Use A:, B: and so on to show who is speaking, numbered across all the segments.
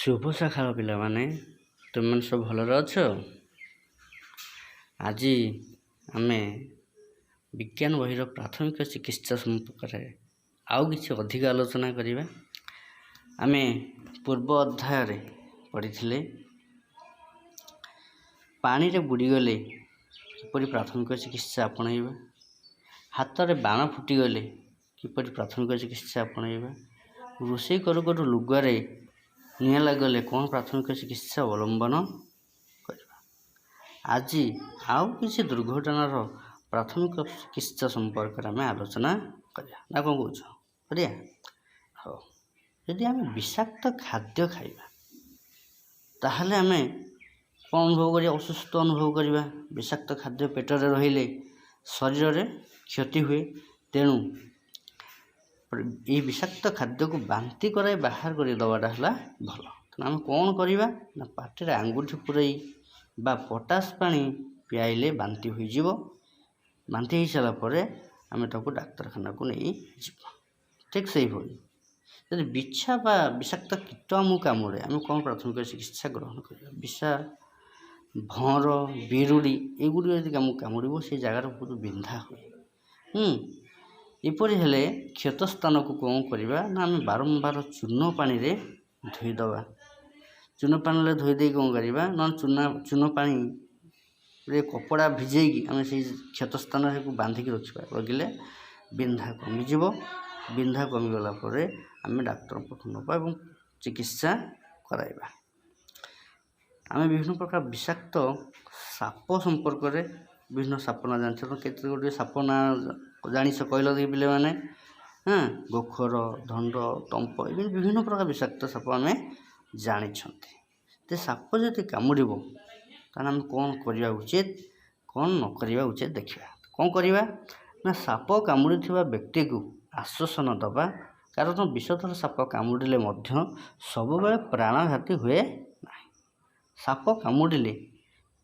A: ଶୁଭ ସକାଳ ପିଲାମାନେ। ତୁମେମାନେ ସବୁ ଭଲରେ ଅଛ? ଆଜି ଆମେ ବିଜ୍ଞାନ ବହିର ପ୍ରାଥମିକ ଚିକିତ୍ସା ସମ୍ପର୍କରେ ଆଉ କିଛି ଅଧିକ ଆଲୋଚନା କରିବା। ଆମେ ପୂର୍ବ ଅଧ୍ୟାୟରେ ପଢ଼ିଥିଲେ, ପାଣିରେ ବୁଡ଼ିଗଲେ କିପରି ପ୍ରାଥମିକ ଚିକିତ୍ସା ଆପଣେଇବା, ହାତରେ ବାଣ ଫୁଟିଗଲେ କିପରି ପ୍ରାଥମିକ ଚିକିତ୍ସା ଆପଣେଇବା, ରୋଷେଇ କରୁ କରୁ ଲୁଗାରେ ନିଆଁ ଲାଗିଗଲେ କ'ଣ ପ୍ରାଥମିକ ଚିକିତ୍ସା ଅବଲମ୍ବନ କରିବା। ଆଜି ଆଉ କିଛି ଦୁର୍ଘଟଣାର ପ୍ରାଥମିକ ଚିକିତ୍ସା ସମ୍ପର୍କରେ ଆମେ ଆଲୋଚନା କରିବା ନା କ'ଣ କହୁଛ? କରିବା। ହଉ, ଯଦି ଆମେ ବିଷାକ୍ତ ଖାଦ୍ୟ ଖାଇବା, ତାହେଲେ ଆମେ କ'ଣ ଅନୁଭବ କରିବା? ଅସୁସ୍ଥ ଅନୁଭବ କରିବା। ବିଷାକ୍ତ ଖାଦ୍ୟ ପେଟରେ ରହିଲେ ଶରୀରରେ କ୍ଷତି ହୁଏ। ତେଣୁ ଏହି ବିଷାକ୍ତ ଖାଦ୍ୟକୁ ବାନ୍ତି କରାଇ ବାହାର କରି ଦେବାଟା ହେଲା ଭଲ। ତେଣୁ ଆମେ କ'ଣ କରିବା ନା, ପାଟିରେ ଆଙ୍ଗୁଠି ପୂରାଇ ବା ପଟାସ ପାଣି ପିଆଇଲେ ବାନ୍ତି ହୋଇଯିବ। ବାନ୍ତି ହୋଇସାରିଲା ପରେ ଆମେ ତାକୁ ଡାକ୍ତରଖାନାକୁ ନେଇ ଯିବା। ଠିକ୍ ସେହିଭଳି ଯଦି ବିଛା ବା ବିଷାକ୍ତ କୀଟ ଆମକୁ କାମୁଡ଼େ, ଆମେ କ'ଣ ପ୍ରାଥମିକ ଚିକିତ୍ସା ଗ୍ରହଣ କରିବା? ବିଛା, ଭଅଁର, ବିରୁଡ଼ି ଏଗୁଡ଼ିକ ଯଦି ଆମକୁ କାମୁଡ଼ିବ, ସେ ଜାଗାରେ ବହୁତ ବିନ୍ଧା ହୁଏ। ଏପରି ହେଲେ କ୍ଷତ ସ୍ଥାନକୁ କ'ଣ କରିବା ନା, ଆମେ ବାରମ୍ବାର ଚୂନ ପାଣିରେ ଧୋଇଦେବା। ଚୂନ ପାଣିରେ ଧୋଇ ଦେଇ କ'ଣ କରିବା? ନହେଲେ ଚୂନ ପାଣିରେ କପଡ଼ା ଭିଜେଇକି ଆମେ ସେଇ କ୍ଷତ ସ୍ଥାନରେ ବାନ୍ଧିକି ରଖିବା। ରଖିଲେ ବିନ୍ଧା କମିଯିବ। ବିନ୍ଧା କମିଗଲା ପରେ ଆମେ ଡାକ୍ତରଙ୍କ ପାଖକୁ ନେବା ଏବଂ ଚିକିତ୍ସା କରାଇବା। ଆମେ ବିଭିନ୍ନ ପ୍ରକାର ବିଷାକ୍ତ ସାପ ସମ୍ପର୍କରେ, ବିଭିନ୍ନ ସାପ ନାଁ ଜାଣିଛ। କେତେ ଗୁଡ଼ିଏ ସାପ ନାଁ ଜାଣିଛ, କହିଲ ଦେଖି ପିଲାମାନେ? ହଁ, ଗୋଖର, ଧଣ୍ଡ, ତମ୍ପ, ଏମିତି ବିଭିନ୍ନ ପ୍ରକାର ବିଷାକ୍ତ ସାପ ଆମେ ଜାଣିଛନ୍ତି। ଯେ ସାପ ଯଦି କାମୁଡ଼ିବ, ତାହେଲେ ଆମେ କ'ଣ କରିବା ଉଚିତ, କ'ଣ ନ କରିବା ଉଚିତ ଦେଖିବା। କ'ଣ କରିବା ନା, ସାପ କାମୁଡ଼ିଥିବା ବ୍ୟକ୍ତିକୁ ଆଶ୍ୱାସନା ଦେବା। କାରଣ ବିଷଧର ସାପ କାମୁଡ଼ିଲେ ମଧ୍ୟ ସବୁବେଳେ ପ୍ରାଣଘାତୀ ହୁଏ ନାହିଁ। ସାପ କାମୁଡ଼ିଲେ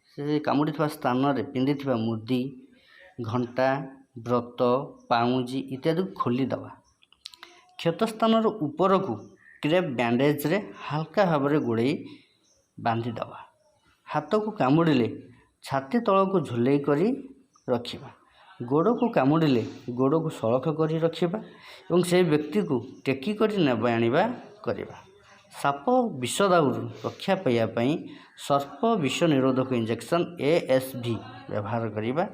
A: ସେ କାମୁଡ଼ିଥିବା ସ୍ଥାନରେ ପିନ୍ଧିଥିବା ମୁଦି, ଘଣ୍ଟା, ବ୍ରତ, ପାଉଁଜି ଇତ୍ୟାଦିକୁ ଖୋଲିଦେବା। କ୍ଷତ ସ୍ଥାନର ଉପରକୁ କ୍ରେପ୍ ବ୍ୟାଣ୍ଡେଜରେ ହାଲକା ଭାବରେ ଗୁଡ଼େଇ ବାନ୍ଧିଦେବା। ହାତକୁ କାମୁଡ଼ିଲେ ଛାତି ତଳକୁ ଝୁଲେଇ କରି ରଖିବା। ଗୋଡ଼କୁ କାମୁଡ଼ିଲେ ଗୋଡ଼କୁ ସଳଖ କରି ରଖିବା ଏବଂ ସେହି ବ୍ୟକ୍ତିକୁ ଟେକି କରି ନେବା ଆଣିବା କରିବା। ସାପ ବିଷ ଦାଉରୁ ରକ୍ଷା ପାଇବା ପାଇଁ ସର୍ପ ବିଷ ନିରୋଧକ ଇଞ୍ଜେକ୍ସନ୍ ASV ବ୍ୟବହାର କରିବା।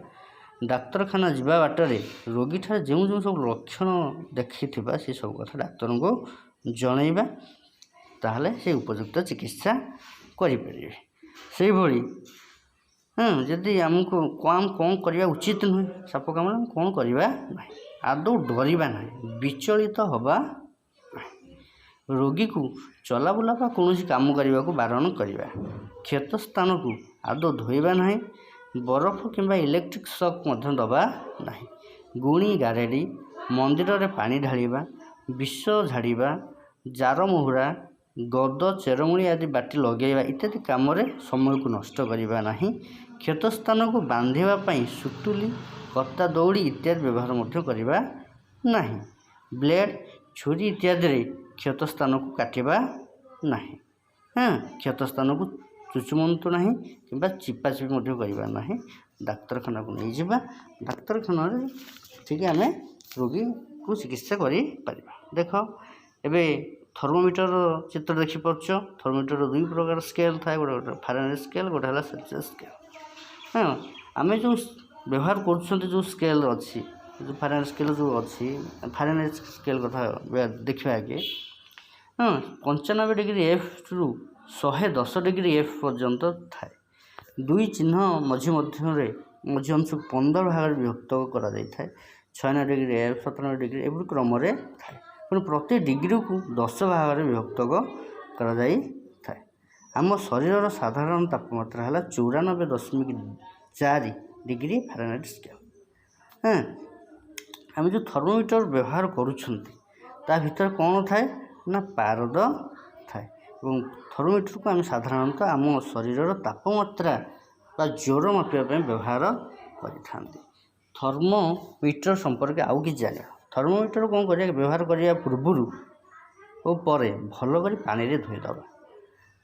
A: ଡାକ୍ତରଖାନା ଯିବା ବାଟରେ ରୋଗୀଠାରେ ଯେଉଁ ଯେଉଁ ସବୁ ଲକ୍ଷଣ ଦେଖିଥିବା, ସେସବୁ କଥା ଡାକ୍ତରଙ୍କୁ ଜଣାଇବା। ତାହେଲେ ସେ ଉପଯୁକ୍ତ ଚିକିତ୍ସା କରିପାରିବେ। ସେଇଭଳି ହଁ, ଯଦି ଆମକୁ କ'ଣ କ'ଣ କରିବା ଉଚିତ ନୁହେଁ? ସାପ କାମୁଡ଼ିଲେ ଆମେ କ'ଣ କରିବା ନାହିଁ? ଆଦୌ ଡରିବା ନାହିଁ, ବିଚଳିତ ହେବା ନାହିଁ। ରୋଗୀକୁ ଚଲାବୁଲା ବା କୌଣସି କାମ କରିବାକୁ ବାରଣ କରିବା। କ୍ଷତ ସ୍ଥାନକୁ ଆଦୌ ଧୋଇବା ନାହିଁ। ବରଫ କିମ୍ବା ଇଲେକ୍ଟ୍ରିକ୍ ସକ୍ ମଧ୍ୟ ଦେବା ନାହିଁ। ଗୁଣି ଗାରେଡ଼ି, ମନ୍ଦିରରେ ପାଣି ଢାଳିବା, ବିଷ ଝାଡ଼ିବା, ଜାର ମହୁରା, ଗଦ, ଚେରମୂଳି ଆଦି ବାଟି ଲଗାଇବା ଇତ୍ୟାଦି କାମରେ ସମୟକୁ ନଷ୍ଟ କରିବା ନାହିଁ। କ୍ଷତ ସ୍ଥାନକୁ ବାନ୍ଧିବା ପାଇଁ ସୁତୁଲି, କତା ଦଉଡ଼ି ଇତ୍ୟାଦି ବ୍ୟବହାର ମଧ୍ୟ କରିବା ନାହିଁ। ବ୍ଲେଡ଼୍, ଛୁରୀ ଇତ୍ୟାଦିରେ କ୍ଷତ ସ୍ଥାନକୁ କାଟିବା ନାହିଁ। ହଁ, କ୍ଷତ ସ୍ଥାନକୁ ଚୁଚୁମନ୍ତୁ ନାହିଁ କିମ୍ବା ଚିପାଚିପି ମଧ୍ୟ କରିବା ନାହିଁ। ଡାକ୍ତରଖାନାକୁ ନେଇଯିବା। ଡାକ୍ତରଖାନାରେ ଠିକ୍ ଆମେ ରୋଗୀକୁ ଚିକିତ୍ସା କରିପାରିବା। ଦେଖ, ଏବେ ଥର୍ମୋମିଟର ଚିତ୍ର ଦେଖିପାରୁଛ। ଥର୍ମୋମିଟର ଦୁଇ ପ୍ରକାର ସ୍କେଲ୍ ଥାଏ। ଗୋଟେ ଗୋଟେ ଫାରେନହାଇଟ୍ ସ୍କେଲ୍, ଗୋଟେ ହେଲା ସେଲସିୟସ୍ ସ୍କେଲ୍। ହଁ, ଆମେ ଯେଉଁ ବ୍ୟବହାର କରୁଛନ୍ତି, ଯେଉଁ ସ୍କେଲ୍ ଅଛି, ଯେଉଁ ଫାରେନହାଇଟ୍ ସ୍କେଲ୍ ଯେଉଁ ଅଛି, ଫାରେନହାଇଟ୍ ସ୍କେଲ୍ କଥା ଦେଖିବା ଆଗେ। ହଁ, 95 ଡିଗ୍ରୀ ଏଫ୍ରୁ 110 ଡିଗ୍ରୀ ଏଫ୍ ପର୍ଯ୍ୟନ୍ତ ଥାଏ। ଦୁଇ ଚିହ୍ନ ମଝି ମଧ୍ୟରେ ମଝି ଅଂଶକୁ 15 ଭାଗରେ ବିଭକ୍ତ କରାଯାଇଥାଏ। 96 ଡିଗ୍ରୀ ଏଫ୍, 97 ଡିଗ୍ରୀ, ଏପରି କ୍ରମରେ ଥାଏ। ପୁଣି ପ୍ରତି ଡିଗ୍ରୀକୁ 10 ଭାଗରେ ବିଭକ୍ତ କରାଯାଇଥାଏ। ଆମ ଶରୀରର ସାଧାରଣ ତାପମାତ୍ରା ହେଲା 94.4 ଡିଗ୍ରୀ ଫାରେନହାଇଟ୍ ସ୍କେଲ୍। ହଁ, ଆମେ ଯେଉଁ ଥର୍ମୋମିଟର ବ୍ୟବହାର କରୁଛନ୍ତି, ତା ଭିତରେ କ'ଣ ଥାଏ ନା, ପାରଦ ଥାଏ ଏବଂ ଥର୍ମୋମିଟରକୁ ଆମେ ସାଧାରଣତଃ ଆମ ଶରୀରର ତାପମାତ୍ରା ବା ଜ୍ୱର ମାପିବା ପାଇଁ ବ୍ୟବହାର କରିଥାନ୍ତି। ଥର୍ମୋମିଟର ସମ୍ପର୍କରେ ଆଉ କିଛି ଜାଣିବା। ଥର୍ମୋମିଟର କ'ଣ କରିବା? ବ୍ୟବହାର କରିବା ପୂର୍ବରୁ ଓ ପରେ ଭଲ କରି ପାଣିରେ ଧୋଇଦେବା।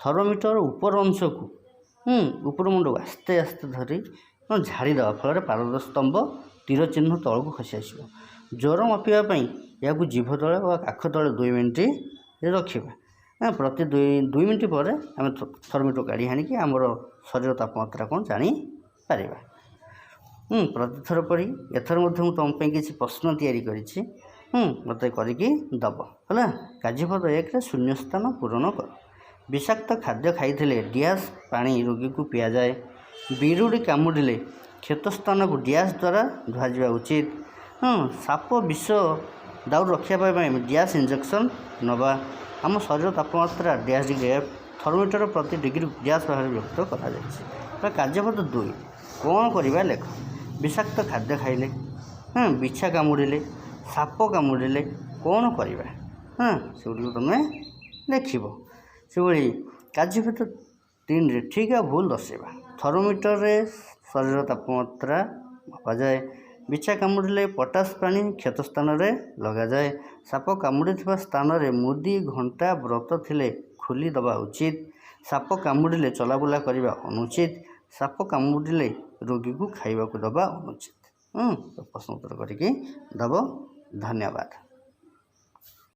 A: ଥର୍ମୋମିଟର ଉପର ଅଂଶକୁ, ଉପର ମୁଣ୍ଡକୁ ଆସ୍ତେ ଆସ୍ତେ ଧରି ଝାଡ଼ିଦେବା, ଫଳରେ ପାରଦ ସ୍ତମ୍ଭ ତୀର ଚିହ୍ନ ତଳକୁ ଖସି ଆସିବ। ଜ୍ୱର ମାପିବା ପାଇଁ ଏହାକୁ ଜିଭ ତଳେ ବା କାଖ ତଳେ 2 ମିନିଟ୍ ରଖିବା। ପ୍ରତି ଦୁଇ ମିନିଟ୍ ପରେ ଆମେ ଥର୍ମୋମିଟର କାଢ଼ି ଆଣିକି ଆମର ଶରୀର ତାପମାତ୍ରା କ'ଣ ଜାଣିପାରିବା। ପ୍ରତିଥର ପରି ଏଥର ମଧ୍ୟ ମୁଁ ତୁମ ପାଇଁ କିଛି ପ୍ରଶ୍ନ ତିଆରି କରିଛି। ମୋତେ କରିକି ଦେବ, ହେଲା? କାର୍ଯ୍ୟପଦ 1ରେ ଶୂନ୍ୟସ୍ଥାନ ପୂରଣ କର। ବିଷାକ୍ତ ଖାଦ୍ୟ ଖାଇଥିଲେ ଡ୍ୟାସ୍ ପାଣି ରୋଗୀକୁ ପିଆଯାଏ। ବିରୁଡ଼ି କାମୁଡ଼ିଲେ କ୍ଷତ ସ୍ଥାନକୁ ଡ୍ୟାସ୍ ଦ୍ୱାରା ଧୁଆଯିବା ଉଚିତ। ସାପ ବିଷ ଦାଉରୁ ରକ୍ଷା ପାଇବା ପାଇଁ ଆମେ ଡ୍ୟାସ୍ ଇଞ୍ଜେକ୍ସନ୍ ନେବା। ଆମ ଶରୀର ତାପମାତ୍ରା ଡ୍ୟାସ୍ ଡିଗ୍ରୀ ଏଫ୍। ଥର୍ମୋମିଟର ପ୍ରତି ଡିଗ୍ରୀ ଡ୍ୟାସ୍ ଭାବରେ ବ୍ୟକ୍ତ କରାଯାଇଛି। କାର୍ଯ୍ୟପଦ 2, କ'ଣ କରିବା ଲେଖ। ବିଷାକ୍ତ ଖାଦ୍ୟ ଖାଇଲେ, ବିଛା କାମୁଡ଼ିଲେ, ସାପ କାମୁଡ଼ିଲେ କ'ଣ କରିବା? ସେଗୁଡ଼ିକୁ ତୁମେ ଲେଖିବ। ସେଭଳି କାର୍ଯ୍ୟପଦ 3ରେ ଠିକ୍ ଆଉ ଭୁଲ ଦର୍ଶାଇବା। ଥର୍ମୋମିଟରରେ ଶରୀର ତାପମାତ୍ରା ମପାଯାଏ। ବିଛା କାମୁଡ଼ିଲେ ପଟାସ ପାଣି କ୍ଷତ ସ୍ଥାନରେ ଲଗାଯାଏ। ସାପ କାମୁଡ଼ିଥିବା ସ୍ଥାନରେ ମୁଦି, ଘଣ୍ଟା, ବ୍ରତ ଥିଲେ ଖୋଲି ଦେବା ଉଚିତ। ସାପ କାମୁଡ଼ିଲେ ଚଲାବୁଲା କରିବା ଅନୁଚିତ। ସାପ କାମୁଡ଼ିଲେ ରୋଗୀକୁ ଖାଇବାକୁ ଦେବା ଅନୁଚିତ। ପ୍ରଶ୍ନ ଉତ୍ତର କରିକି ଦେବ। ଧନ୍ୟବାଦ।